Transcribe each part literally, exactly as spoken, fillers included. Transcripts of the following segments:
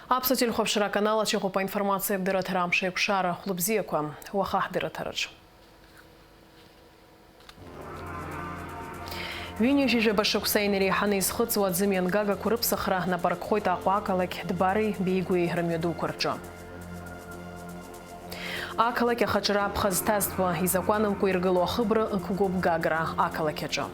Аԥсуа телехәаԥшра аканал аҿы иҟоуп аинформациа адырраҭара амш еиқәшара. Хәлыбзиақәа, уаха ҳдырраҭараҿы. Ҩынҩажәижәаба шықәса инареиҳаны изхыҵуа аӡымҩангагақәа рыԥсахра напы аркхоит Аҟәа ақалақь Дбари Беигәеи рымҩадуқәа рҿы. Ақалақь ахаҿра аԥхьа зҭазтәуа, изакәанымкәа иргыло ахыбра ықәгоуп Гагра ақалақь аҿы.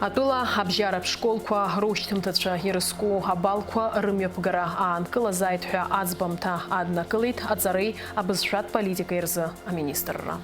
Атәыла абжьаратә школқәа рушьҭымҭацәа ирызку абалқәа рымҩаԥгара аанкылазааит ҳәа аӡбамҭа аднакылеит аҵареи абызшәатә политикеи рзы аминистрра.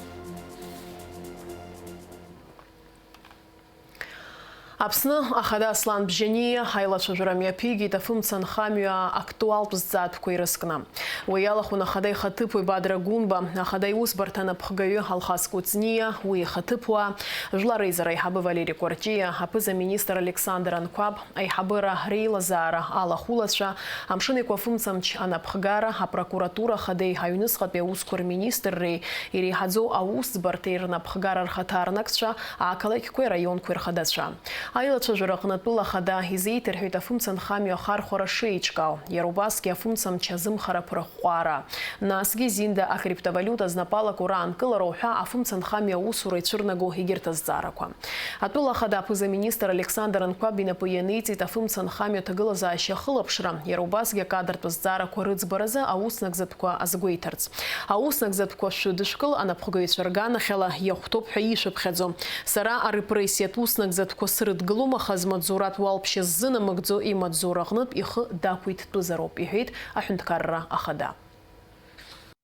Аԥсны Ахада Аслан Бжьаниа аилацәажәара мҩаԥигеит афымца нхамҩа актуалтә зҵаатәқәа ирыскны. Уи иалахәын Ахада ихаҭыԥуаҩ Бадра Гәынба, Ахада иусбарҭа анапхгаҩы Алхас Кәыҵниа, уи ихаҭыԥуаа, Жәлар Реизара аиҳабы Валери Кәарҷиа, аԥыза-министр Александр Анқәаб, аиҳабыра реилазаара алахәылацәа, Амшын Еиқәа афымцамч анапхгара, апрокуратура Ахадеи аҩныҵҟатәи аусқәа рминистрреи иреиҳаӡоу аусӡбарҭеи рнапхгара рхаҭарнакцәа, ақалақьқәеи араионқәеи рхадацәа. Аилацәажәара аҟны атәыла ахада изеиҭарҳәеит афымца нхамҩа ахархәара шеиҿкаау, иара убасгьы афымцамч азымхарақәа рахәҟәаара, насгьы Зинда акриптовалиута знапалақәоу раанкылара уҳәа афымца нхамҩа аусура ицәырнаго егьырҭ азҵаарақәа. Атәыла ахада аԥыза-министр Александр Анқәаб инапы ианиҵеит афымца нхамҩа аҭагылазаашьа ахылаԥшра, иара убасгьы акадртә азҵаарақәа рыӡбаразы ауснагӡатәқәа азгәеиҭарц. Ауснагӡатәқәа шәыдышәкыл, анапхгаҩцәа рганахьала иахәҭоуп ҳәа ишәыԥхьаӡо. Сара арепрессиатә уснагӡатәқәа срыдгылом, аха змаҵзуратә уалԥшьа ззынамыгӡо имаҵзура аҟнытә ихы дақәиҭтәызароуп, иҳәеит аҳәынҭқарра ахада.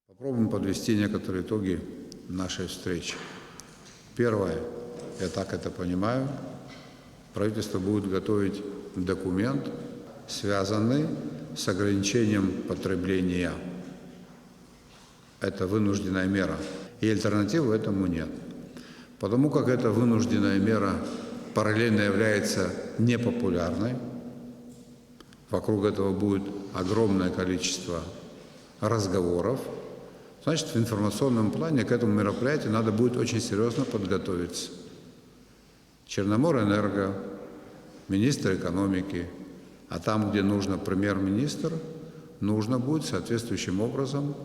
Попробуем подвести некоторые итоги нашей встречи. Первое, я так это понимаю, правительство будет готовить документ, связанный с ограничением потребления. Это вынужденная мера. И альтернативы этому нет. Потому как эта вынужденная мера параллельно является непопулярной, вокруг этого будет огромное количество разговоров, значит, в информационном плане к этому мероприятию надо будет очень серьёзно подготовиться. Черноморэнерго, министр экономики, а там, где нужно премьер-министр, нужно будет соответствующим образом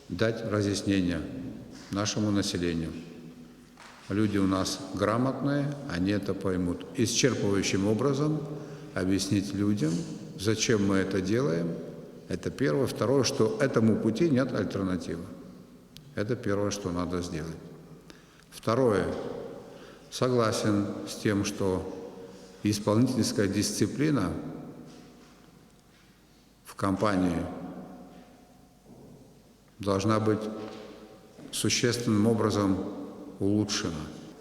дать разъяснение нашему населению. Люди у нас грамотные, они это поймут. Исчерпывающим образом объяснить людям, зачем мы это делаем. Это первое. Второе, что этому пути нет альтернативы. Это первое, что надо сделать. Второе. Согласен с тем, что исполнительская дисциплина в компании должна быть существенным образом улучшена.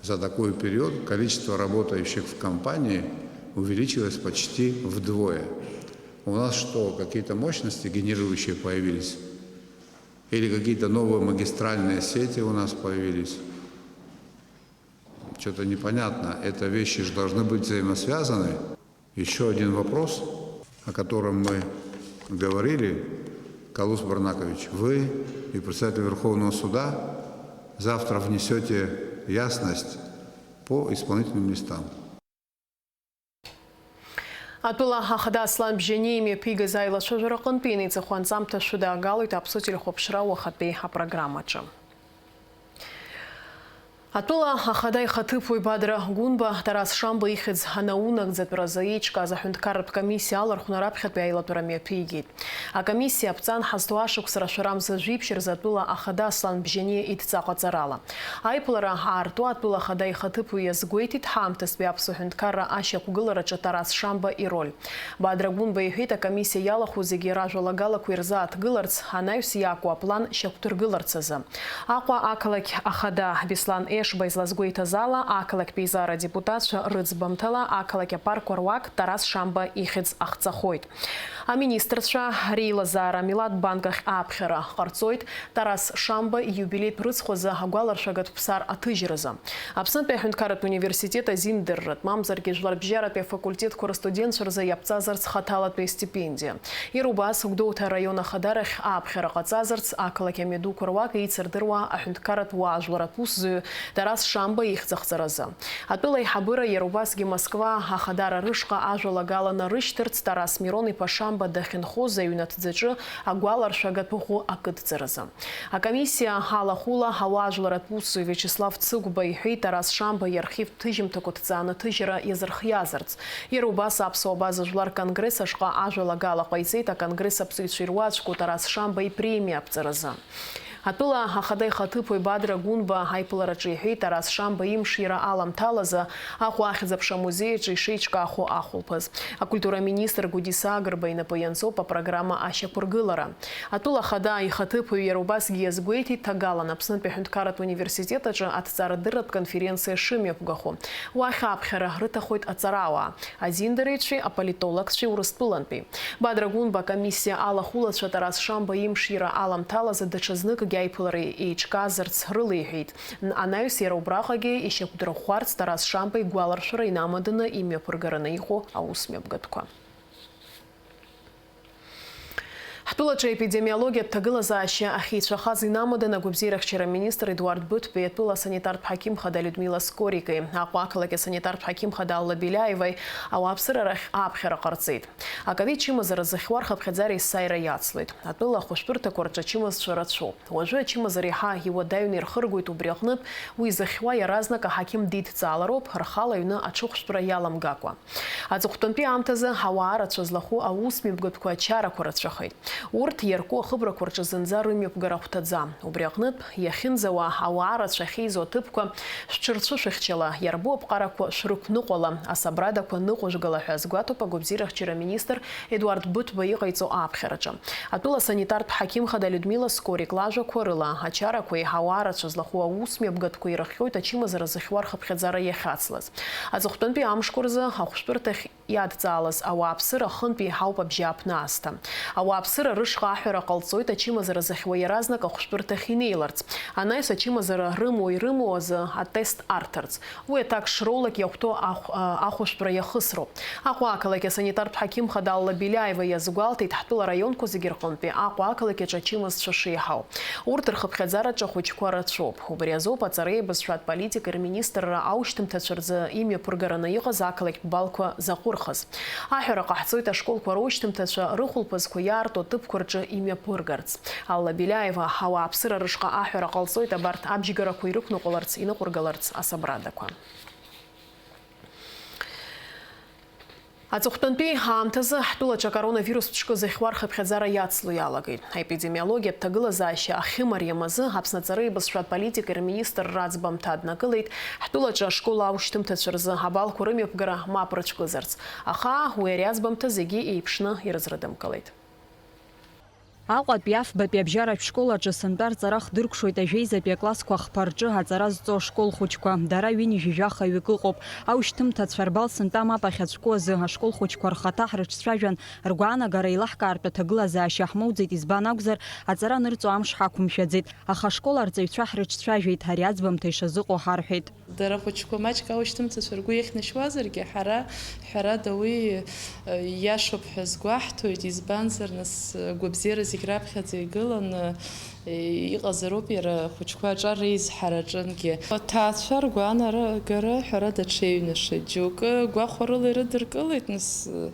За такой период количество работающих в компании увеличилось почти вдвое. У нас что, какие-то мощности генерирующие появились? Или какие-то новые магистральные сети у нас появились? Что-то непонятно. Это вещи же должны быть взаимосвязаны. Ещё один вопрос, о котором мы говорили, Калус Барнакович, вы и председатель Верховного суда завтра внесёте ясность по исполнительным местам. Атәыла ахада Аслан Бжьаниа имҩаԥигаз аилацәажәара аҟынтәи ианеиҵахо анҵамҭа шәыдаагалоит Аԥсуа телехәаԥшра уахатәи апрограммаҿы. Атәыла ахада ихаҭыԥуаҩ Бадра Гәынба Тарас Шамба ихьӡ анаунагӡатәразы еиҿкааз аҳәынҭқарратә комиссиа алархәны раԥхьатәи аилатәара мҩаԥигеит. Акомиссиа аԥҵан ҳазҭо ашықәс рашәара мза жәиԥшь рзы атәыла ахада Аслан Бжьаниа идҵа ҟаҵарала. Аиԥылара аартуа атәыла ахада ихаҭыԥуаҩ иазгәеиҭеит ҳаамҭазтәи аԥсуа ҳәынҭқарра ашьақәгылараҿы Тарас Шамба ироль. Бадра Гәынба иҳәеит, акомиссиа иалахәу зегьы ражәалагалақәа ирзааҭгыларц, анаҩс иакәу аплан шьақәдыргыларц азы. Аҟәа ақалақь ахада Беслан Ешба излазгәеиҭаз ала, ақалақьтә еизара адепутатцәа рыӡбамҭала ақалақь апаркқәа руак Тарас Шамба ихьӡ ахҵахоит. Аминистрцәа реилазаара амилаҭ банк ахь ааԥхьара ҟарҵоит, Тарас Шамба ииубилеитә рыцхәазы агәаларшәагатә ԥсар аҭыжьразы. Аԥснытәи аҳәынҭқарратә университет азиндырратә, мамзаргьы жәларбжьаратәи афакультетқәа рыстудентцәа рзы иаԥҵазарц хаҭалатәи астипендиа. Иара убас, Гәдоуҭа араион ахадарахь ааԥхьара ҟаҵазарц, ақалақь амҩадуқәа руак еицырдыруа аҳәынҭқарратә уаажәларатә усзуҩы Тарас Шамба ихьӡ ахҵаразы. Атәыла аиҳабыра иара убасгьы Москва ахадара рышҟа ажәалагала нарышьҭырц Тарас Мирон-иԥа Шамба дахьынхоз аҩнаҭӡаҿы агәаларшәагатә ӷәы акыдҵаразы. Акомиссиа алахәыла ауаажәларатә усзуҩ Виачеслав Цыгәба иҳәеит Тарас Шамба иархивтә ҭыжьымҭақәа ҭҵааны аҭыжьра иазырхиазарц. Иара убас аԥсуа абаза жәлар конгресс ашҟа ажәалагала ҟаиҵеит аконгресс аԥҵаҩцәа ируаӡәку Тарас Шамба ипремиа аԥҵаразы. Атәыла ахада ихаҭыԥуаҩ Бадра Гәынба аиԥылараҿы иҳәеит, Тарас Шамба имшира аламҭалазы Аҟәа ахьӡ-аԥша амузеи аҿы ишеиҿкаахо ахәылԥаз. Акультура аминистр Гәдиса Агрба инапы ианҵоуп апрограмма ашьақәыргылара. Атәыла ахада ихаҭыԥуаҩ иара убасгьы иазгәеиҭеит, ҭагалан Аԥснытәи аҳәынҭқарратә университет аҿы аҭҵаарадырратә конференциа шымҩаԥгахо. Уахь аԥхьара рыҭахоит аҵарауаа. Азиндараҩцәеи аполитологцәеи Урыстәылантәи. Бадра Гәынба акомиссиа алахәылацәа Тарас Шамба имшира аламҭалазы даҽазныкгьы аиԥылара еиҿкаазарц рылеиҳәеит. Н-, анаҩс иара убраҟагьы ишьақәдырӷәӷәарц Тарас Шамба игәаларшәара инамаданы имҩаԥыргараны иҟоу аусмҩаԥгатәқәа. Ҳтәылаҿы аепидемиологиатә ҭагылазаашьа ахьеицәахаз инамаданы агәабзиарахьчара аминистр Едуард Быҭәбеи атәыла асанитартә ҳақьым хада Людмила Скорики, Аҟәа ақалақь асанитартә ҳақьым хада Алла Беляеваи ауааԥсыра рахь аԥхьара ҟарҵеит. Аковид чымазара зыхьуа рхыԥхьаӡара есааира иацлоит. Атәыла ахәышәтәырҭақәа рҿы ачымазцәа рацәоуп. Уажәы ачымазара еиҳа иуадаҩны ирхыргоит, убри аҟнытә уи зыхьуа иаразнак аҳақьым дидҵаалароуп, рхала аҩны аҽыхәшәтәра иаламгакәа. Аҵыхәтәантәи аамҭазы ауаа рацәа злахәу аусмҩаԥгатәқәа ачарақәа рацәахеит. Урҭ иарку ахыбрақәа рҿы зынӡа рымҩаԥгара ахәҭаӡам. Убри аҟнытә, иахьынӡауа ауаа рацәа ахьеизо аҭыԥқәа шәҽырцәышәыхьчала, иарбоу аԥҟарақәа шәрықәныҟәала, асабрадақәа ныҟәыжәгала ҳәа азгәаҭоуп агәабзиарахьчара аминистр Едуард Быҭәба иҟаиҵо аԥхьараҿы. Атәыла санитартә ҳақьымхада Людмила Скорик лажәақәа рыла, ачарақәеи ауаа рацәа злахәу аусмҩаԥгатәқәа ирыхҟьоит ачымазара зыхьуа рхыԥхьаӡара иахьацлаз. Аҵыхәтәантәи амшқәа рзы ахәшәтәырҭахь иадҵаалаз ауааԥсыра хынтә еиҳауп абжьааԥны аасҭа. Ауааԥсыра рышҟа аҳәара ҟалҵоит ачымазара зыхьуа иаразнак ахәшәтәырҭахь инеиларц, анаҩс ачымазара рымоу-ирымоу азы атест арҭарц. Уи аҭак шроулак иахәҭоу ахә-, а, ахәышәтәра иахысроуп. Аҟәа ақалақь асанитартә ҳақьым хада Алла Беляева иазгәалҭеит, ҳтәыла араионқәа зегьы рҟынтәи Аҟәа ақалақь аҿы ачымазцәа шеиҳау. Урҭ рхыԥхьаӡараҿы ахәыҷқәа рацәоуп. Убри азоуп аҵареи абызшәатә политикеи рминистрра аушьҭымҭацәа рзы имҩаԥыргараны иҟаз ақалақьтә балқәа заҟәырхыз. Аҳәара ҟаҳҵоит ашколқәа раушьҭымҭацәа рыхәылԥазқәа иаарту аҭыԥқәа рҿы имҩаԥыргарц. Алла Беляева, ауааԥсыра рышҟа аҳәара ҟалҵоит абарҭ абжьгарақәа ирықәныҟәаларц, иныҟәыргаларц асабрадақәа. Аҵыхәтәантәи аамҭазы ҳтәылаҿы акоронавирус ԥшкы зыхьуа рхыԥхьаӡара иацло иалагеит. Аепидемиологиатә ҭагылазаашьа ахьымариам азы Аԥсны аҵареи абызшәатә политикеи рминистрра аӡбамҭа аднакылеит, ҳтәылаҿы ашкол аушьҭымҭацәа рзы абалқәа рымҩаԥгара мап рыцәкызарц. Аха уи ари аӡбамҭа зегьы еиԥшны ирызрыдымкылеит. Аҟәатәи афбатәи абжьаратә школ аҿы сынтәа рҵара хдыркәшоит ажәеизатәи аклассқәа хԥа рҿы аҵара зҵо ашкол хәыҷқәа. Дара ҩынҩажәи жәаха ҩык ыҟоуп. Аушьҭымҭацәа рбал сынтәа мап ахьацәку азы ашкол хәыҷқәа рхаҭа ҳрыҿцәажәан, ргәаанагара еилаҳкаартә аҭагылазаашьа ҳмоуӡеит, избан акәзар, аҵара анырҵо амш ҳақәымшәаӡеит. Аха ашкол арҵаҩцәа ҳрыҿцәажәеит, ари аӡбамҭа ишазыҟоу ҳарҳәеит. Дара ахәыҷқәа маҷк аушьҭымҭацәа ргәы иахьнашьуазаргьы, ҳара, ҳәарада, уи, э, иашоуп ҳәа сгәаҳҭоит, избанзар, нас, э, агәабзиара зегь раԥхьаӡа игыланы, э, иҟазароуп иара ахәыҷқәа аҿар реизҳараҿынгьы. Аҭаацәа ргәаанагара, ҳәарада, ҽеиҩнашеит. Џьоукы гәахәарыла ирыдыркылеит, нас, э,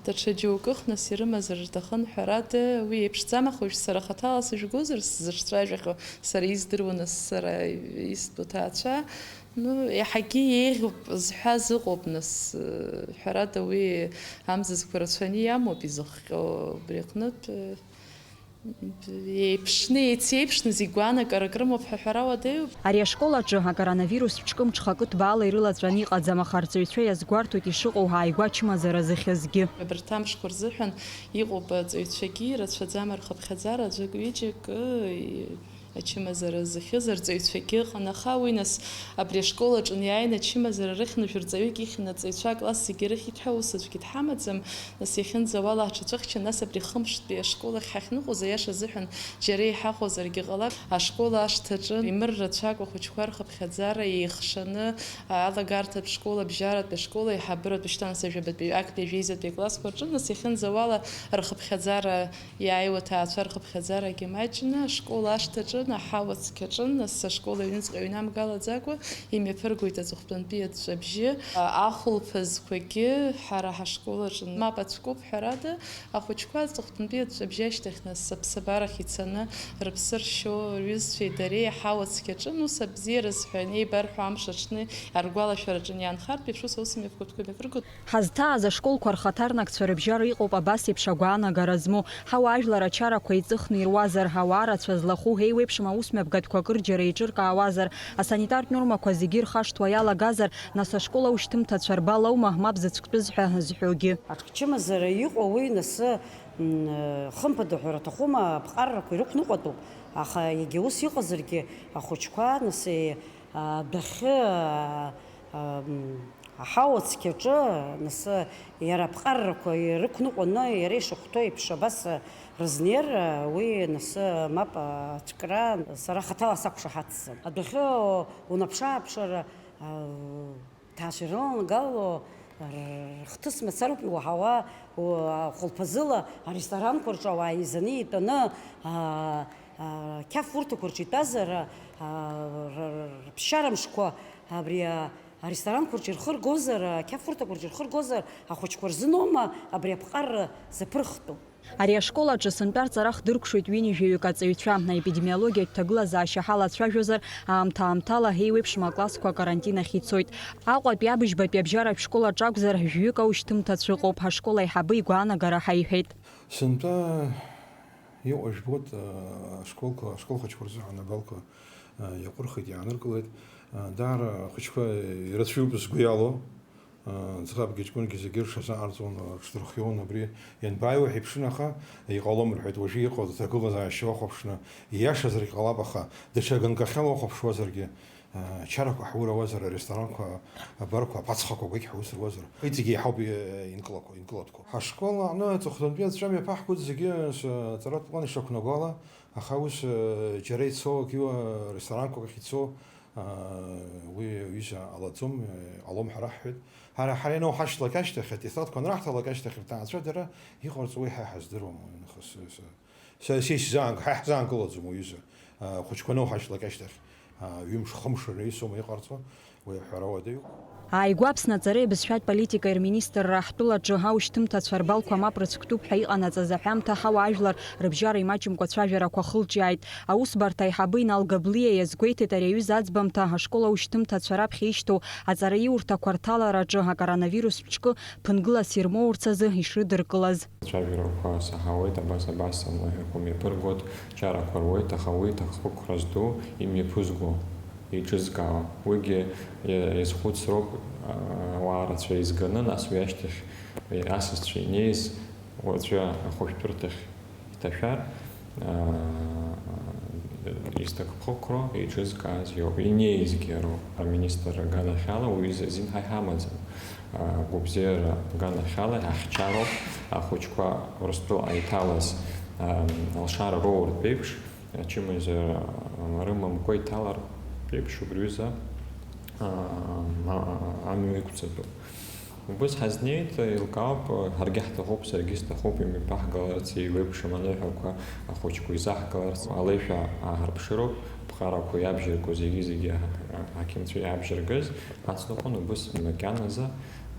даҽа џьоукых, нас, ирымазар рҭахын, ҳәарада, уи еиԥшӡам, аха уажә сара хаҭала сыжәгозар, сзыҿцәажәахьоу сара издыруа, нас, сара истәу ҭаацәа, ну, иаҳагьы еиӷьуп зҳәаз ыҟоуп, нас, ҳәарада, уи амзызқәа рацәаны иамоуп изыхҟьо, убри аҟнытә, еиԥшны, еицеиԥшны зегь гәаанагарак рымоуп ҳәа ҳәара уадаҩуп. Ари ашкол аҿы акоронавирус ԥшкы мҽхакы ҭбаала ирылаҵәаны иҟаӡам, аха арҵаҩцәа иазгәарҭоит ишыҟоу ааигәа ачымазара зыхьызгьы. Абарҭ амшқәа рзыҳәан иҟоуп аҵаҩцәагьы, ирацәаӡам рхыԥхьаӡара, аӡәык-ҩыџьак, ы, ачымазара зыхьыз арҵаҩцәагьы ыҟан, аха уи, нас, абри ашкол аҿы иааины ачымазара рыхьны жәырҵаҩык ихьын, аҵаҩцәа акласс зегьы ирыхьит ҳәа ус аӡәгьы дҳамаӡам. Нас иахьынӡауала ҳҽацәыхьчан, нас абри хымштәи ашкол ахь ҳахьныҟәоз, аиаша азыҳәан, џьара иҳахәозаргьы ҟалап. Ашкол ашҭаҿы имыр рацәак ахәыҷқәа рхыԥхьаӡара еихшаны, алагарҭатә школ, абжьаратәи ашкол аиҳабыратә, шьҭа нас ажәабатәи, актәи ажәеизатәи аклассқәа рҿы, нас иахьынӡауала рхыԥхьаӡара иааиуа аҭаацәа рхыԥхьаӡарагьы маҷны, ашкол ашҭаҿы Аҳауа цқьаҿы, нас ашкол аҩныҵҟа иҩнамгалаӡакәа имҩаԥыргоит аҵыхәтәантәи аҵәҵәабжьы. Ахәылԥазқәагьы ҳара ҳашкол аҿы мап ацәкуп, ҳәарада, ахәыҷқәа аҵыхәтәантәи аҵәҵәабжьы ашьҭахь, нас аԥсабарахь ицаны рыԥсы ршьо рҩызцәеи дареи аҳауа цқьаҿы, ус абзиараз ҳәа анеибарҳәо амш аҽны аргәалашәараҿы иаанхартә еиԥш, ус аусмҩаԥгатәқәа имҩаԥыргоит. Ҳазҭааз ашколқәа рхаҭарнакцәа рыбжьара иҟоуп абас еиԥш агәаанагара змоу, ҳауаажәлар ачарақәа еиҵыхны ируазар, ауаа рацәа злахәу еиуеиԥшым аусмҩаԥгатәқәа акырџьара еиҿыркаауазар, асанитартә нормақәа зегьы ирхашҭуа иалагазар, нас ашкол аушьҭымҭацәа рбал аума, мап зыцәктәыз ҳәа зҳәогьы. Аҽкчымазара иҟоу уи нас, м, хымԥада ҳәара аҭахума, аԥҟаррақәа ирықәныҟәатәуп, аха егьа ус иҟазаргьы, ахәыҷқәа нас, е, адәахьы, а, а, м, Аҳауа цқьаҿы, нас, иара аԥҟаррақәа ирықәныҟәаны, иара ишахәҭоу еиԥш абас рызнеир, уи, нас, мап ацәкра сара хаҭала сақәшаҳаҭӡам. Адәахьы унаԥшы-ааԥшыр, ҭаацәара лалагало, рхҭыс мацароуп иуаҳауа, хәылԥазыла аресторанқәа рҿы ауаа еизаны итәаны, қьаф урҭақәа рҿы итәазар, рԥсшьара мшқәа абри Аресторанқәа рҿы ирхыргозар, ақьафурҭақәа рҿы ирхыргозар, ахәыҷқәа рзыноума абри аԥҟарра заԥырхтәу? Ари ашкол аҿы сынтәа рҵара хдыркәшоит ҩынҩажәаҩык аҵаҩцәа. Аепидемиологиатә ҭагылазаашьа ҳалацәажәозар, аамҭа-аамҭала еиуеиԥшым аклассқәа акарантин ахь ицоит. Аҟәатәи абыжьбатәи абжьаратә школ аҿакәзар, жәаҩык аушьҭымҭацә ыҟоуп, ҳашкол аиҳабы игәаанагара ҳаиҳәеит. Сынтәа иҟоу жәбоит, ашколқәа, ашкол хәыҷқәа рзыҳәан абалқәа иаҟәырхит, иааныркылеит. Даара ахәыҷқәа ирацәаҩуп сгәы иалоу. Ӡӷабгьы ҷкәынгьы зегьы рҽазааырҵон, рҽдырхион абри. Ианбааиуа ҳәа иԥшын, аха иҟалом рҳәеит. Уажәы иҟоу аҭагылазаашьа уахәаԥшны, ииашазаргь ҟалап, аха даҽа ганкахьала уахәаԥшуазаргьы, ачарақәа ҳурауазар, аресторанқәа, абарқәа, аԥацхақәа агәақь ҳаус руазар, иҵегьы еиҳауп инкылақәо, инкылатәқәо. Ҳашкол аҟны аҵыхәтәантәи аҵәҵәа мҩаԥаҳгоит зегьы, с-, аҵаратә план ишақәнаго ала, аха ус, џьара ицо, акы, аресторанқәак ахь ицо, уи аҩыза ҟалаӡом, ҟалом ҳәа раҳҳәеит. Ҳара, ҳара ианауҳашьҭлак ашьҭахь, атетрадқәа анраҳҭалак ашьҭахь, рҭаацәа дара иҟарҵо уи ҳа иҳаздыруам, уи нахыс, с-, Са, са исзаанк-, ҳа иаҳзаанкылаӡом уаҩыза. Ахәыҷқәа анауҳашьҭлак ашьҭахь, ҩымш-хымш рнаҩсома иҟарҵо, уи аҳәара уадаҩуп. Ааигәа Аԥсны аҵареи абызшәатә политикеи рминистрра ҳтәылаҿы аушьҭымҭацәа рбалқәа мап рыцәктәуп ҳәа иҟанаҵаз аҳәамҭа ҳауаажәлар рыбжьара имаҷымкәа ацәажәарақәа хылҿиааит. Аусбарҭа аиҳабы Инал Габлиа иазгәеиҭеит, ари аҩыза аӡбамҭа ашкол аушьҭымҭацәа раԥхьа ишьҭоу аҵараиурҭақәа рҭалараҿы акоронавирус ԥшькы ԥынгылас ирмоурц азы ишрыдыркылаз. Ацәажәарақәа саҳауеит, абас, абас, амлаҳәақәа мҩаԥыргоит, чарақәа руеит, аха уи ҭакԥхықәра зду, имҩаԥызго, еиҿызкаауа. Уигьы иа-, иазхәыцроуп, а, ауаа рацәа еизганы, нас уи ашьҭахь асасцәа инеиз, уаҵәы ахәышәтәырҭахь иҭашәар, аа, изҭакԥхықәроу еиҿызкааз иоуп. Инеизгьы роуп. Аминистр аганахьала уаҩы изин ҳа иҳамаӡам. Аа, гәабзиара аганахьала иаҳхьчароуп ахәыҷқәа Урыстәыла иҭалаз, аа, алшара роуртә еиԥш, ачымазара рымамкәа иҭалартә еиԥш убри аҩыза, аа, ма-, амҩа иқәҵатәуп. Убыс ҳазнеит, еилкаауп, ҳаргьы ҳҭахуп, саргьы сҭахуп, имҩаԥаҳгаларц, еиуеиԥшым аныҳәақәа ахәыҷқәа изаҳгаларц, алеишәа ааҳарԥшыроуп, ԥҟарақәа иабжьарго зегьы-зегьы аҳақьымцәа иаабжьаргаз, ацныҟәон убыс макьаназы,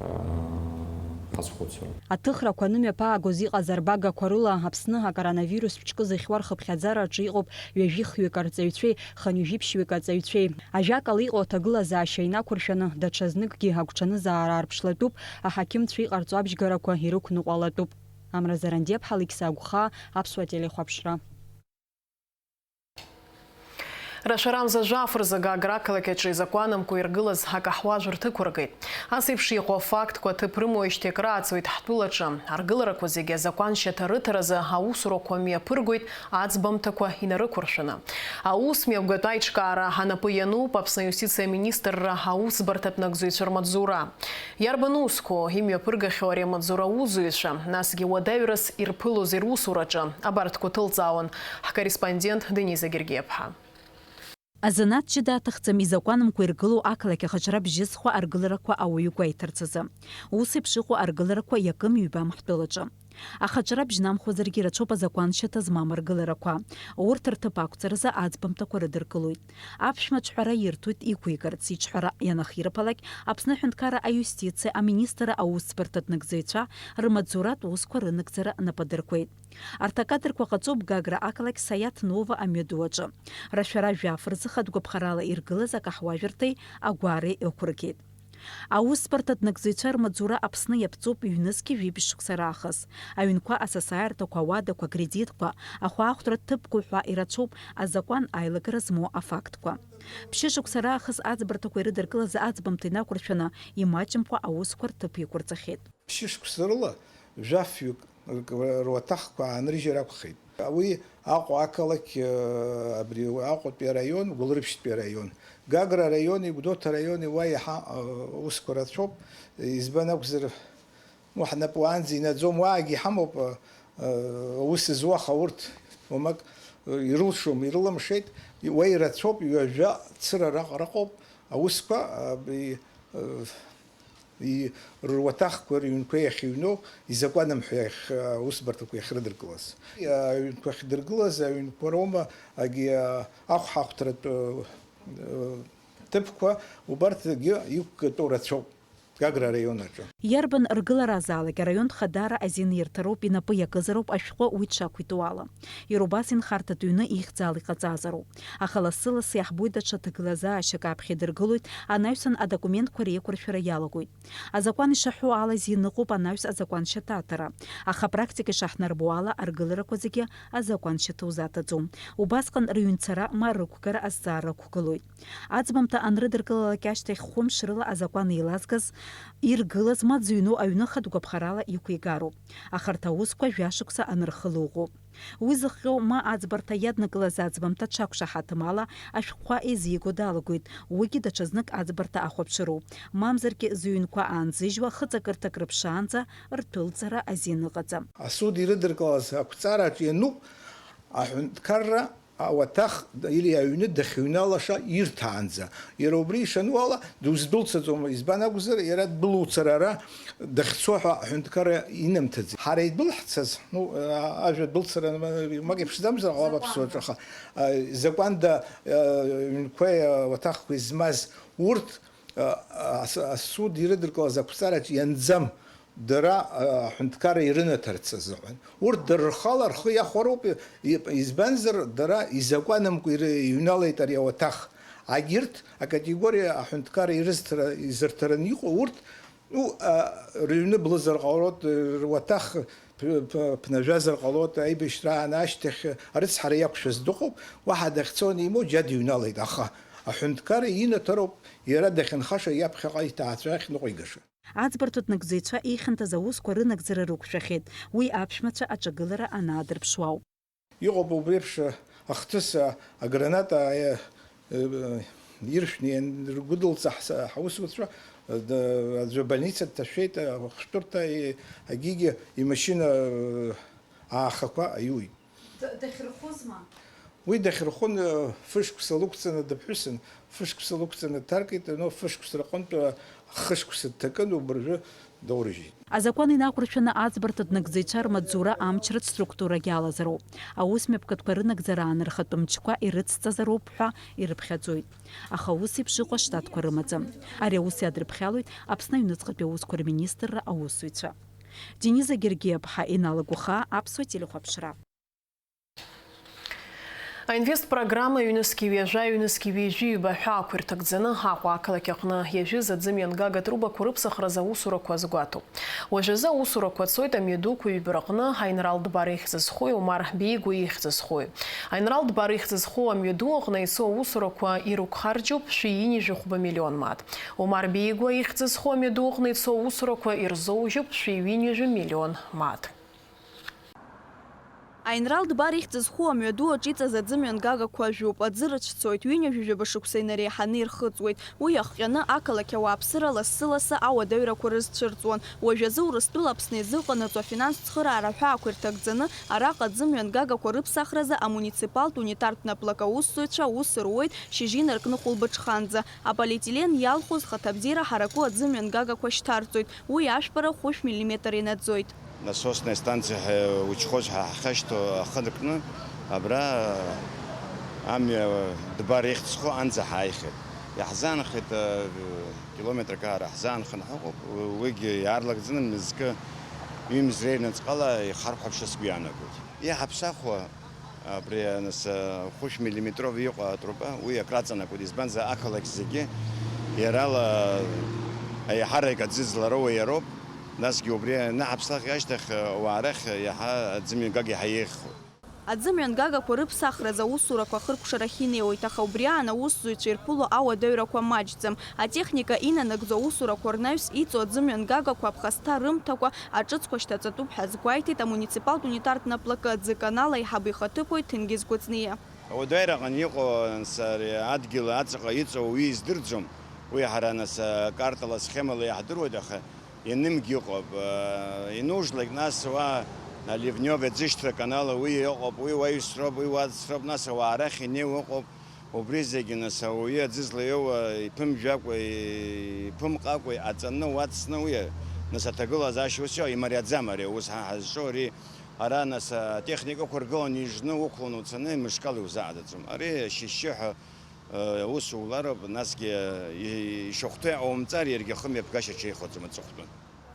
аа, ҳазхәыцроуп. Аҭыхрақәа анымҩаԥаагоз иҟаз арбагақәа рыла Аԥсны акоронавирус ԥшькы зыхьуа рхыԥхьаӡараҿы иҟоуп ҩажәихҩык арҵаҩцәеи хынҩажәиԥшьҩык аҵаҩцәеи. Ажәакала, иҟоу аҭагылазаашьа инақәыршәаны, даҽазныкгьы агәҽанызаара аарԥшлатәуп, аҳақьымцәа иҟарҵо абжьгарақәа ирықәныҟәалатәуп. Амра Зарандиаԥҳа, Алықьса Агәхаа, Аԥсуа телехәаԥшра. Рашәарамза жәаф рзы Гагра ақалақь аҿы изакәанымкәа иргылаз акаҳуа жәырҭықәыргеит. Ас еиԥш иҟоу афактқәа аҭыԥ рымоуижьҭеи акрааҵуеит ҳтәылаҿы. Аргыларақәа зегьы азакәаншьаҭа рыҭаразы аусурақәа мҩаԥыргоит аӡбамҭақәа инарықәыршәаны. Аус мҩаԥгатә аиҿкаара анапы иануп Аԥсны аиустициа аминистрра аусбарҭатә нагӡаҩцәа рмаҵзура. Иарбан усқәоу имҩаԥыргахьоу ари амаҵзура аусзуҩцәа, насгьы уадаҩрас ирԥылозеи русураҿы, абарҭқәа ҭылҵаауан ҳкорреспондент Дениза Гергиаԥҳа. Азанааҭ ҷыда аҭахӡам изакәанымкәа иргылоу ақалақь ахаҿра бжьызхуа аргыларақәа ауаҩы гәеиҭарц азы. Ус еиԥш иҟоу аргыларақәа иакым-ҩбам ҳтәылаҿы. Аха ҿра бжьнамхуазаргьы ирацәоуп азакәаншьаҭа змам аргыларақәа. Урҭ рҭыԥ ақәҵаразы аӡбамҭақәа рыдыркылоит. Аԥшәма аҿҳәара ирҭоит иқәигарц, иҿҳәара ианахирԥалак, Аԥсны аҳәынҭқарра аиустициа аминистрра аусӡбарҭа днагӡаҩцәа рмаҵзуратә усқәа рынагӡара нап адыркуеит. Арҭ акадрқәа ҟаҵоуп Гагра ақалақь Саиаҭ Нова амҩаду аҿы. Рашәара жәаф рзы хатә гәаԥхарала иргылаз акаҳуажәырҭеи агәареи ықәыргеит. Аусбарҭа днагӡаҩцәа рмаҵзура Аԥсны иаԥҵоуп ҩнызқьи жәибжь шықәса раахыс. Аҩнқәа, асасааирҭақәа, ауадақәа, акредитқәа, ахәаахәҭратә ҭыԥқәа ҳәа ирацәоуп азакәан аилагара змоу афактқәа. Ԥшьышықәса раахыс аӡбарҭақәа ирыдыркылаз аӡбамҭа инақәыршәаны, имаҷымкәа аусқәа рҭыԥ иқәырҵахьеит. Ԥшьышықәса рыла жәафҩык руаҭахқәа аанрыжьыр акәхеит. Уи Аҟәа ақалақь, абри Аҟәатәи араион, Гәылрыԥшьтәи араион, Гагра араиони Гәдоуҭа араиони уа иаҳа аусқәа рацәоуп. Избан акәзар, ну, ҳнапы уаанӡа инаӡом, уаагьы иҳамоуп, аус зуа, аха урҭ уамак ирылшом, ирылымшеит, уа ирацәоуп, ҩажәа цыра раҟара ыҟоуп аусқәа, абри, и-, руаҭахқәа, рыҩнқәа иахьыҩноу, изакәаным ҳәа иахь-, аусбарҭақәа иахьрыдыркылаз. Аҩнқәа ахьдыркылаз, аҩнқәа роума, агьи, а, ахәҳахәҭратә, э, э, ҭыԥқәа, убарҭгьы иқәгатәу рацәоуп, Гагра араион аҿы. Иарбан ргыларазаалак араионтә хадара азин ирҭароуп, инапы иакызароуп ашәҟәы уи дшақәиҭу ала. Иара убас инхарҭатә ҩны ихьӡала иҟаҵазароуп. Аха лассы-лассы иаҳбоит даҽа ҭагылазаашьак аԥхьа идыргылоит анаҩсан адокументқәа реиқәыршәара иалагоит. Азакәан ишаҳәо ала зин ыҟоуп анаҩс азакәаншьаҭа аҭара, аха апрактика ишаҳнарбо ала аргыларақәа зегьы азакәаншьаҭа узаҭаӡом. Убасҟан рыҩнцара ма рықәгара азҵаара ықәгылоит. Аӡбамҭа анрыдыркылалак ашьҭахь хәымш рыла азакәан еилазгаз иргылаз ма дзыҩноу аҩны хатә гәаԥхарала иқәигароуп. Аха арҭ аусқәа жәашықәса анырхыло ыҟоуп. Уи зыхҟьо ма аӡбарҭа иаднакылаз аӡбамҭа дшақәшаҳаҭым ала ашәҟәқәа еизиго далагоит, уигьы даҽазнык аӡбарҭа ахәаԥшыроуп, мамзаргьы зыҩнқәа аанзыжьуа хыҵакырҭак рыԥшаанӡа рҭәылҵара азин ыҟаӡам. Асуд ирыдыркылаз ақәҵараҿ иануп аҳәынҭқарра ауаҭах или аҩны дахьыҩналаша ирҭаанӡа. Иара убри ишану ала, дыздәылцаӡом, избан акәзар, иара ддәылуцар ара дахьцо ҳәа аҳәынҭқарра инамҭаӡеит. Ҳара идәылҳцаз, ну, а, ажәа дәылцара ма-, мак иԥшӡамзар ҟалап аԥсуаҿы, аха, а, закәанда, а, ҩнқәеи, а, уаҭахқәеи змаз урҭ, а, ас-, асуд ирыдыркылаз ақәҵараҿ ианӡам. Дара, а, аҳәынҭқарра ирынаҭарц азыҳәан. Урҭ дара рхала рхы иахәароуп, и-, избанзар, дара изакәанымкәа иры-, иҩналеит ари ауаҭах. Агьырҭ акатегориа аҳәынҭқарра ирызҭара-, изырҭараны иҟоу урҭ, ну, а, рыҩны блызар ҟалоит, руаҭах ԥ-, ԥ-, ԥнажәазар ҟалоит, аибашьра аан ашьҭахь арыцҳара иақәшәаз дыҟоуп, уаҳа дахьцо анимоу џьа дыҩналеит, аха аҳәынҭқарра инаҭароуп, иара дахьынхаша иаԥхьаҟа иҭаацәа ахь ныҟәигаша. Аӡбарҭа днагӡаҩцәа ихьанҭаз аусқәа рынагӡара рықәшәахьеит, уи аԥшәмацәа аҿагылара анаадырԥшуа ауп. Иҟоуп убри еиԥш ахҭыс, аграната, э, э, иршәны ианргәыдылҵа ҳс-, ҳаусуцәа, э, д-, аӡәы абольница дҭашәеит, ахәшәтәырҭа, э, агьигьы имашьына, э, аахақәа аиуит. Д-, дахьырхәызма? Уи дахьырхәын, э, фышықәса лықәҵаны дыԥҳәысын, фышықәса лықәҵаны дҭаркит, но фышықәса рҟынтә, э, хышықәса дҭакын, убыржәы доурыжьит. Азакәан инақәыршәаны аӡбарҭа днагӡаҩцәа рмаҵзура амчратә структурагьы алазароуп. Аусмҩаԥгатәқәа рынагӡара аанырхатә мчқәа ирыцҵазароуп ҳәа ирыԥхьаӡоит. Аха ус еиԥш иҟоу аштатқәа рымаӡам. Ари аус иадырԥхьалоит Аԥсны аҩныҵҟатәи аусқәа рминистрра аусзуҩцәа. Дениза Гергиаԥҳа, Инал Агәахаа, Аԥсуа телехәаԥшра. Аинвест программа ҩнызқьи ҩажәа, ҩнызқьи ҩажәи ҩба ҳәа ақәирҭакӡаны Аҟәа ақалақь аҟны иажәыз аӡы мҩангага трубақәа рыԥсахразы аусурақәа азгәаҭоуп. Уажәазы аусурақәа цоит амҩадуқәа ҩба рҟны, Аинрал Дбар ихьӡ зхои Омар Беигәа ихьӡ зхои. Аинрал Дбар ихьӡ зхоу амҩаду аҟны ицо аусурақәа ирықәхарџьуп шәи ҩынҩажәи хәба миллион мааҭ. Омар Беигәа ихьӡ зхоу амҩаду аҟны ицо аусурақәа ирзоужьуп шәи ҩынҩажәи миллион мааҭ. Аинрал Дбар ихьӡ зху амҩаду аҿы иҵаз аӡы мҩангагақәа жәуп, аӡы рыцәцоит, ҩынҩажәи жәаба шықәса инареиҳаны ирхыҵуеит. Уи иахҟьаны ақалақь ауааԥсыра лассы-лассы ауадаҩрақәа рызцәырҵуан. Уажәазы Урыстәыла Аԥсны изыҟанаҵо афинанстә цхыраара аҳәаақәа ирҭагӡаны, араҟа аӡы мҩангагақәа рыԥсахразы амуниципалтә унитартә наплак аусзуҩцәа аус руеит шьыжьи инаркны хәылбыҽханӡа. Аполиетилен иалху зхаҭабзиара ҳараку аӡы мҩангагақәа шьҭарҵоит, уи ашәпара хәышә миллиметр инаӡоит. Насосная станциа ҳәа учхоз ҳа ҳахьашьҭоу ахы ркны, абра амҩа дбар ихьӡ зху анӡа ҳааихьеит. Иаҳзаанхеит, километрак аара ҳзаанхан ҳаҟоуп, уигьы иаарлагӡаны мызкы ҩымз реинаҵҟала ихархәаԥшра сгәы иаанагоит. Иаҳаԥсахуа, абри, нас, хәышә миллиметров иҟоу атруба, уи акраҵанакуеит, избанзар, ақалақь зегьы иарала аиҳарак аӡы злароуа иароуп, насгьы убри анаҳаԥслак ашьҭахь, ауаа рахь иаҳа аӡымҩангага иаҳа еиӷьхоит. Аӡымҩангагақәа рыԥсахразы аусурақәа ахыркәшарахь инеиуеит, аха убри аан аусзуҩцәа ирԥыло ауадаҩрақәа маҷӡам. Атехника инанагӡо аусурақәа рнаҩс иҵоу аӡымҩангагақәа аԥхасҭа рымҭакәа аҿыцқәа шьҭаҵатәуп ҳәа азгәеиҭеит амуниципалтә унитартә наплакы аӡыканал аиҳабы ихаҭыԥуаҩ Ҭенгиз Гәыҵниа. Ауадаҩраҟны иҟоу, нас, ари адгьыл аҵаҟа иҵоу уи издырӡом. Уи ҳара, нас, акартала, асхемала иаҳдыруеит, аха ианымгь ыҟоуп. Инужлак, нас, уа аливнев аӡышьҭра аканал уи ыҟоуп, уи уаҩсроуп, уи уаҵсроуп, нас, ауаа рахь инеиуа ыҟоуп. Убри зегьы, нас, ауаҩы аӡы злаиоуа иԥымжәакәа, иԥымҟакәа, аҵаны, уаҵсны, уи, нас, аҭагылазаашьа ус иоуа, имариаӡам ари аус ҳа ҳазҿу, ари ара, нас, атехникақәа ргыланы ижны уқәланы уцаны мышкала иузаадаӡом. Ари шьышьшьыҳәа, э, ус улароуп, насгьы, э, и-, ишахәҭоу иҟаумҵар, иаргьы ахымҩаԥгашьа ҽеихаӡом аҵыхәтәан.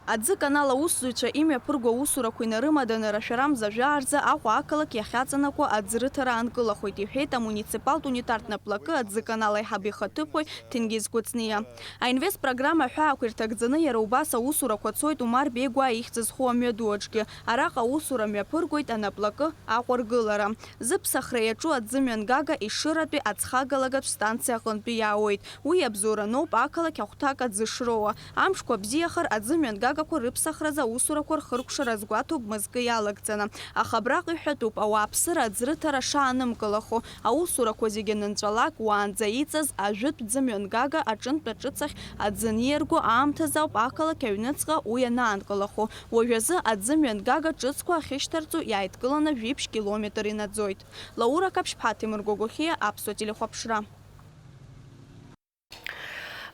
Аӡы канал аусзуҩцәа имҩаԥырго аусурақәа инарымаданы рашәарамза жәаа рзы Аҟәа ақалақь иахьаҵанакуа аӡрыҭара аанкылахоит, иҳәеит амуниципалтә унитартә наплакы аӡы канал аиҳабы ихаҭыԥуаҩ Ҭенгиз Гәыҵниа. Аинвест программа аҳәаақәа ирҭагӡаны иара убас аусурақәа цоит Умар Беигәаа ихьӡ зху амҩаду аҿгьы. Араҟа аусура мҩаԥыргоит анаплакы аҟәыргылара. Зыԥсахра иаҿу аӡымҩангага Ешыратәи аӡхагалагатә станциа аҟынтәи иаауеит. Уи иабзоураноуп ақалақь ахәҭак аӡы шроуа. Амшқәа бзиахар, аӡымҩангагақәа рыԥсахразы аусурақәа рхыркәшара азгәаҭоуп мызкы иалагӡаны. Аха абраҟа иҳәатәуп, ауааԥсыра аӡрыҭара шаанымгылахо. Аусурақәа зегьы анынҵәалак, уаанӡа иҵаз ажәытә ӡымҩангага аҿынтә аҿыцахь аӡы аниарго аамҭазы ауп ақалақь аҩныҵҟа уи анаанкылахо. Уажәазы аӡымҩангага ҿыцқәа ахьышьҭарҵо иааидкыланы жәиԥшь километр инаӡоит. Лаура Қаԥшьԥҳа, Ҭемыр Гогохиа, Аԥсуа телехәаԥшра.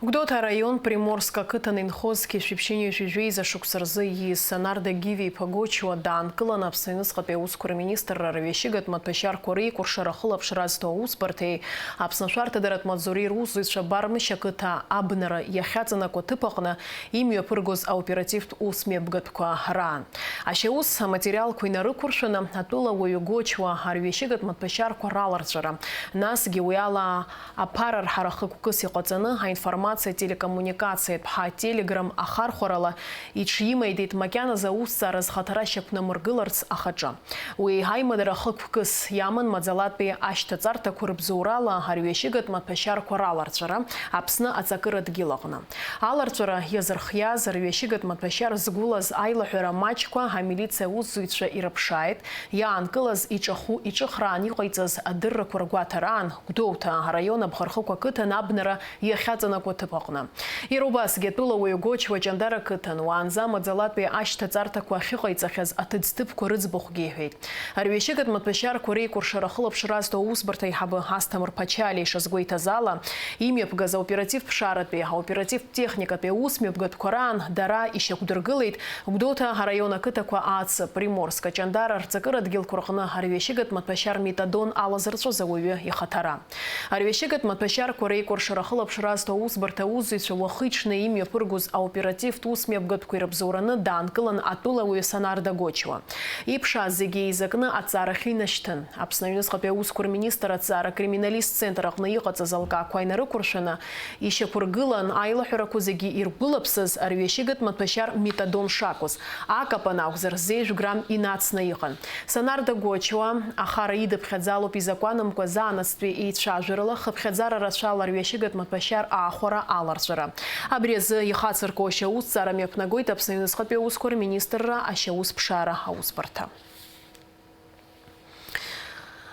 Гәдоуҭа араион Приморск ақыҭан инхоз зқьи жәшәи ԥшьынҩажәи жәеиза шықәса рзы ииз Санарда Гиви-иԥа Гочуа даанкыланы Аԥсны аҩныҵҟатәи аусқәа рминистрра рҩашьыгатә маҭәашьарқәа реикәыршара ахылаԥшра азҭо аусбарҭеи Аԥсны ашәарҭадаратә маҵзуреи русзуҩцәа Бармышь ақыҭа абнара иахьаҵанакуа аҭыԥ аҟны имҩаԥыргоз аоперативтә ус мҩаԥгатәқәа раан. Ашьаус аматериалқәа инарықәыршәаны, атәылауаҩы Гочуа арҩашьыгатә маҭәашьарқәа раларҵәара, насгьы уи ала аԥара рҳара хықәкыс иҟаҵаны, аинформациа телекоммуникациатә ҳа Telegram ахархәарала иҽимаидеит макьаназы аусҭҵаара зхаҭара шьақәнамыргыларц ахаҿы. Уи аимадара хықәкыс иаман маӡалатәи ашьҭаҵарҭақәа рыбзоурала арҩашьыгатә маҭәашьарқәа раларҵәара Аԥсны аҵакыра дгьыл аҟны. Аларҵәара иазырхиаз арҩашьыгатә маҭәашьар згәылаз аилаҳәара маҷқәа амилициа аусзуҩцәа ирыԥшааит, иаанкылаз иҿахәы иҿыхраан иҟаиҵаз адыррақәа ргәаҭараан, Гәдоуҭа араион Абӷархықә ақыҭан абнара иахьаҵанакуа ҭыԥ аҟны. Иара убасгьы атәылауаҩ Гочуа Ҷандар ақыҭан уаанӡа маӡалатәи ашьҭаҵарҭақәа ахьыҟаиҵахьаз аҭыӡҭыԥқәа рыӡбахәгьы иҳәеит. Арҩашьыгатә маҭәашьарқәа реикәыршара ахылаԥшра азҭо аусбарҭа аиҳабы Асҭамыр Ԥачалиа ишазгәеиҭаз ала, имҩаԥгаз аоперативтә-техникатәи аус мҩаԥгатәқәа раан дара ишьақәдыргылеит Гәдоуҭа араион ақыҭақәа Аацы, Приморск, Ҷандар рҵакыра дгьылқәа рҟны арҩашьыгатә маҭәашьар метадон алазырҵәоз ауаҩы ихаҭара. Арҩашьыгатә маҭәашьарқәа реикәыршара ахылаԥшра азҭо аусбарҭа аусзуҩцәа уахи-ҽни имҩаԥыргоз аоперативтә ус мҩаԥгатәқәа ирыбзоураны даанкылан атәылауаҩ Санарда Гочуа. Иԥшааз зегьы еизакны аҭҵаарахьы инашьҭын. Аԥсны аҩныҵҟатәи аусқәа рминистр аҭҵаара-криминалисттә центр аҟны иҟаҵаз алкаақәа инарықәыршәаны, ишьақәыргылан аилаҳәарақәа зегьы иргәылаԥсаз арҩашьыгатә маҭәашьар метадон шакәыз, акапан акәзар, зежә грамм инацны иҟан. Санарда Гочуа ахара идыԥхьаӡалоуп изакәанымкәа заанаҵтәи еицәажәарала хыԥхьаӡара рацәала арҩашьыгатә маҭәашьар аахәара аларҵәара. Абри азы ихацырку ашьаусҭҵаара мҩаԥнагоит Аԥсны аҩныҵҟатәи аусқәа рминистрра ашьаусԥшаара аусбарҭа.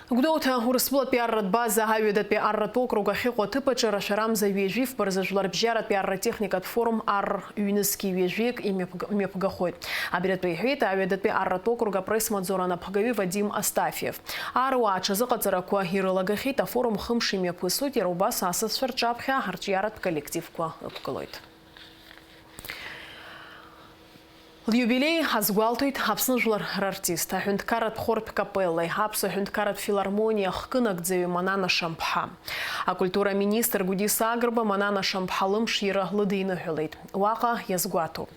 Гәдоуҭа Урыстәылатәи арратә база аҩадатәи арратә округ ахьыҟоу аҭыԥ аҿы рашәарамза ҩажәи фба рзы жәларбжьаратәи арратехникатә форум ар ҩнызқьи ҩажәиак имҩаԥг-, мҩаԥгахоит. Абри атәы иҳәеит аҩадатәи арратә округ апресс-маҵзура анапхгаҩы Вадим Астафьев. Аруаа аҽазыҟаҵарақәа ирылагахьеит, афорум хымш имҩаԥысуеит, иара убас асасцәа рҿаԥхьа арҿиаратә коллективқәа ықәгылоит. Лиубилеи азгәалҭоит Аԥсны жәлар рартист, аҳәынҭқарратә хортә капеллеи, Аԥсуа ҳәынҭқарратә филармониа ахкы нагӡаҩы Манана Шамԥҳа. Акультура аминистр Гәдиса Агрба Манана Шамԥҳа лымшира лыдиныҳәалеит. Уаҟа иазгәаҭоуп.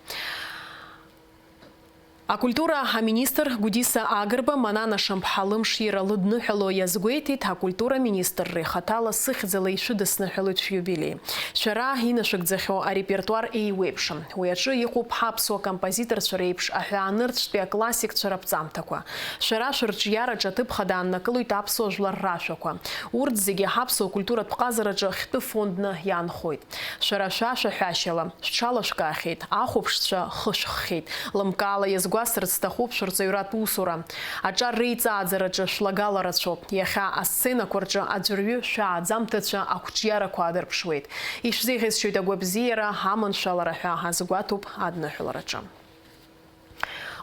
Акультура аминистр Гәдиса Агрба Манана Шамԥҳа лымшира лыдныҳәало иазгәеиҭеит, акультура аминистрра ихаҭала сыхьӡала ишәыдысныҳәалоит шәиубилеи. Шәара инашәыгӡахьоу арепертуар еиуеиԥшым. Уи аҿы иҟоуп ҳаԥсуа композиторцәа реиԥш аҳәаанырцәтәи аклассикцәа раԥҵамҭақәа. Шәара шәырҿиараҿы аҭыԥ хада ааннакылоит аԥсуа жәлар рашәақәа. Урҭ зегьы ҳаԥсуа культуратә ҟазараҿы хьтәы фондны иаанхоит. Шәара шәашәаҳәашьала шәҽалашәкаахьеит, ахәаԥшцәа хышәххьеит. Лымкаала иазгәасҭарц сҭахуп шәырҵаҩратә усура. Аҿар реиҵааӡараҿы шәлагала рацәоуп. Иахьа асценақәа рҿы аӡәырҩы шәааӡамҭацәа ақәҿиарақәа аадырԥшуеит. Ишәзеиӷьасшьоит агәабзиара, аманшәалара ҳәа азгәаҭоуп адныҳәалараҿы.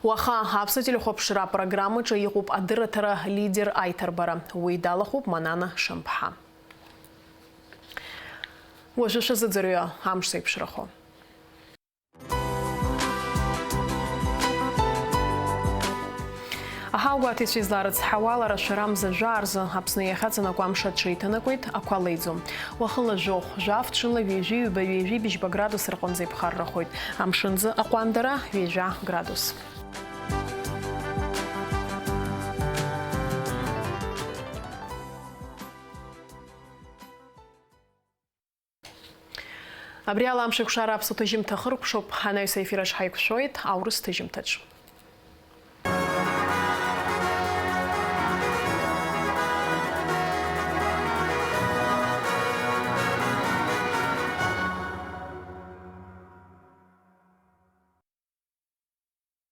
Уаха Аԥсуа телехәаԥшра апрограммаҿы иҟоуп адырраҭара Лидер аиҭарбара. Уи далахәуп Манана Шамԥҳа. Уажәы шәазыӡырҩы амш зеиԥшрахо. Аҳауагәаҭаҩцәа изларыцҳауа, лара шәара мза жәаа рзы Аԥсны иахьаҵанакуа амш аҽеиҭанакуеит, ақәа леиӡом. Уахынла жәохә, жәаф, ҽынла ҩажәи ҩба, ҩажәи быжьба градус рҟынӡа иԥхаррахоит. Амшынӡы аҟәандара ҩажәа градус. Абри ала Амшеикәшара аԥсуа ҭыжьымҭа хыркәшоуп, анаҩс аефир аҿы ҳаиқәшәоит аурыс ҭыжьымҭаҿ.